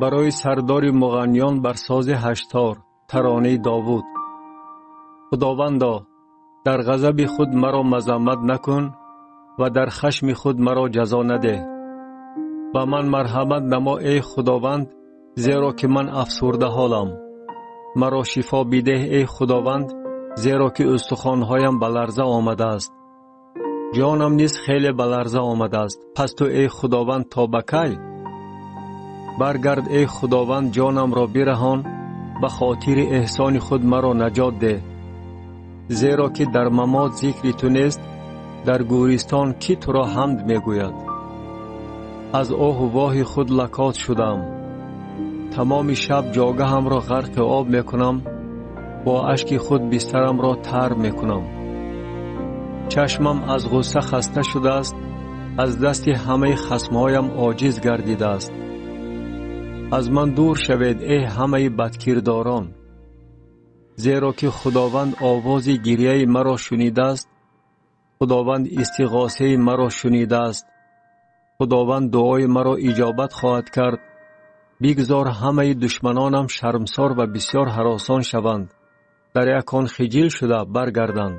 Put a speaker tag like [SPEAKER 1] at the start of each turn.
[SPEAKER 1] Барои сардори муғанниён бар сози ҳаштор, таронаи Довуд. Худовандо, дар ғазаби худ маро мазаммат накун ва дар хашми худ маро ҷазо надеҳ. Ба ман марҳамат намо, эй Худованд, зеро ки ман афсурдаҳолам. Маро шифо бидеҳ, эй Худованд, зеро ки устухонҳоям ба ларза омадааст. Ҷонам низ хеле ба ларза омадааст. Пас ту, эй Худованд, то ба кай? Баргард, эй Худованд, ҷонамро бираҳон, ба хотири эҳсони худ маро наҷот деҳ. Зеро ки дар мамот зикри ту нест, дар гӯристон кӣ туро ҳамд мегӯяд? Аз оҳу воҳи худ лакот шудам. Тамоми шаб ҷогаҳамро ғарқи об мекунам, бо ашки худ бистарамро тар мекунам. Чашмам аз ғусса хаста шудааст, аз дасти ҳамаи хасмҳоям оҷиз гардидааст. Аз ман дур шавед, эй ҳамаи бадкирдорон, зеро ки Худованд овози гирьяи маро шунидааст, Худованд истиғосаи маро шунидааст. Худованд дуои маро иҷобат хоҳад кард. Бигзор ҳамаи душманонам шармсор ва бисёр ҳаросон шаванд, дар як он хиҷил шуда баргарданд.